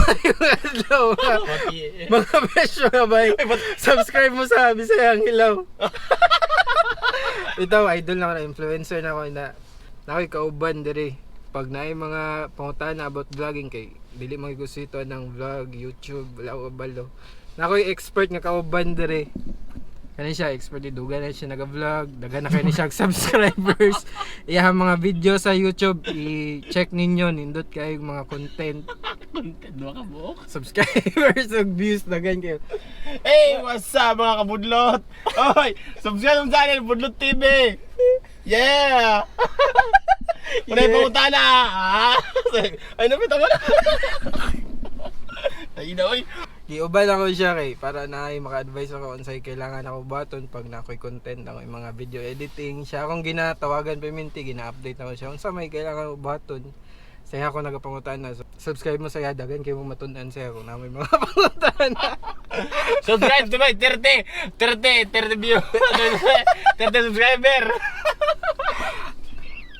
Maayong adlaw mga besh, mga bay. Subscribe mo sa Bisayang Hilaw. Ito, idol na ako na, influencer na ako na nakoy kauban diri. Pag naay mga pangutana about vlogging kay dili man gusto ng vlog, YouTube, wala ko kabalo. Nakoy expert nga kauban diri. Kani siya expert di duga na siya naga-vlog, daghan na kay ni siya og subscribers. Iyang mga video sa YouTube i-check ninyo, nindot kayo yung mga content, Content mo ka buok. subscribers ug views daghan kayo. Hey, what's up mga kabudlot? Oy, subscribe sa channel Budlot TV. Yeah. Unay Yeah. pumunta na. Ah. Ay, napita mo na. Ay, na, oy. Giuban ako siya kay para na ay maka-advise ako unsay kailangan ako baton pag na ako'y content ako yung mga video editing siya akong ginatawagan paminti, gina-update ako siya unsa may kailangan ako baton. Saya ako nagapangutan na. So, subscribe mo saya daghan kay mong matun-an saya kung na may mga pangutan na. Subscribe to my 30, 30, 30 view. 30 subscriber.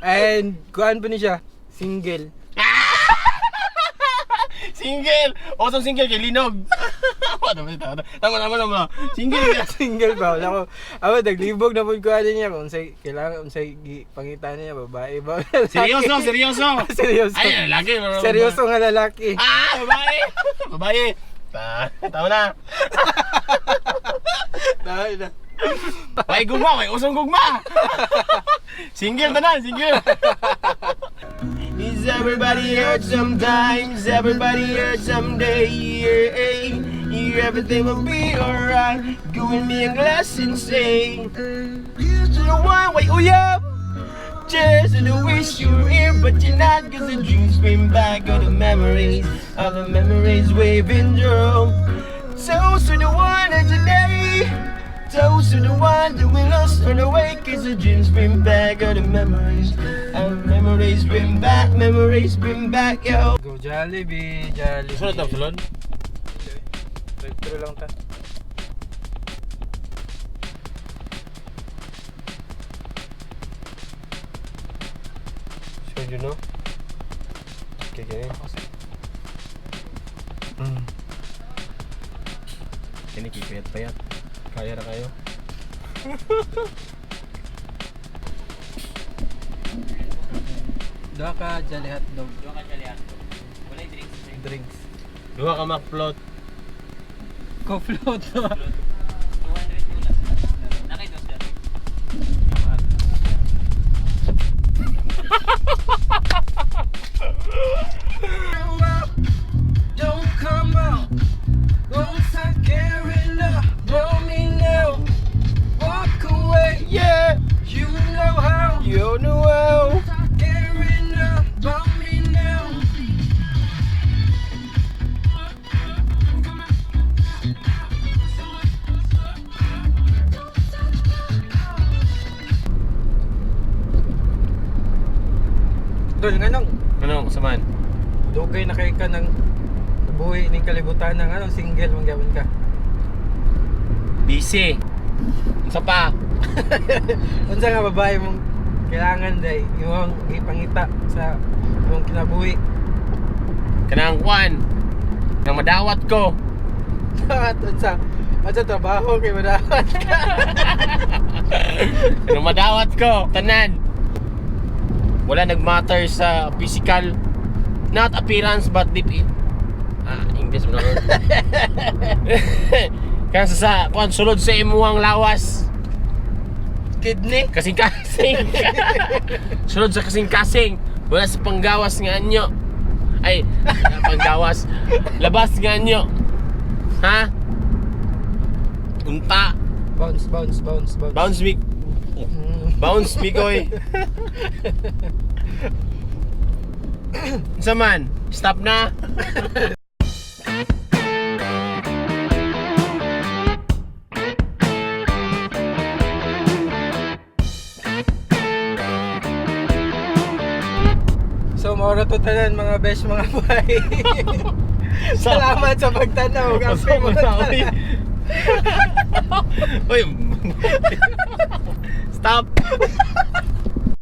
And kuan pa ni siya, single. Single. Awesome single kay Linog. Tama, tama, tama, tama, tama. Single ka. Single ba wala ko. Amo naglibog na pud kuan niya kung unsay kailangan unsay gi- pangitan niya, babae ba o lalaki. Seryoso, seryoso. Seryoso. Ay, lagi. Seryoso nga lalaki. Ah, babae. Babae. Tama na. Dahil na. May gugma, may usong gugma. Single tanan, single. Is everybody hurt sometimes? Everybody hurt someday. Yeah, everything will be alright. Go with me a glass and say, Here's to the one, wait, oh yeah. Cheers to the wish you were here, but you're not. 'Cause the dreams bring back all the memories, all the memories we've been through. Toast to the one and today. Toast to the one that we lost on the way. 'Cause the dreams bring back all the memories. Our memories bring back, memories bring back, yo. Go Jollibee, Jollibee. Sulod na, sulod. Drive-thru lang ta. Sure you know? Okay. Kini payat-payat. Kaya na kayo. Duha ka Jolly Hotdog. Duha ka Jolly Hotdog. Wala drinks. Drinks. Duha ka McFloat. Go float. Don't come out. Don't start caring about me now. Walk away. Yeah! You know how. You know how! Start caring about me now. Dol, nganong Ano, kasamaan? dugay na kay ka ng nabuhi ning kalibutan ng anong single man gyapon ka. Busy. Unsa pa? Unsa nga babae mong kailangan day imong ipangita sa imong kinabuhi? Kanang kwan. Nang madawat ko. At unsa unsa trabaho kay madawat ka? Nang madawat ko. Tanan. Wala nagmatter sa physical. Not appearance but deep in. Ah, English mo na. Kaya sa kwan sulod sa imuhang lawas. Kidney? Kasing-kasing. Sulod sa kasing-kasing. Wala sa panggawas nga anyo. Ay, panggawas. Labas nga anyo. Ha? Unta. Bounce, bounce, bounce, bounce. Bounce me. Bounce me, koy. Unsa man? Stop na. So maura to tanan mga besh mga bay. Salamat sa pagtanaw. Kape mo Uy. Uy. Stop.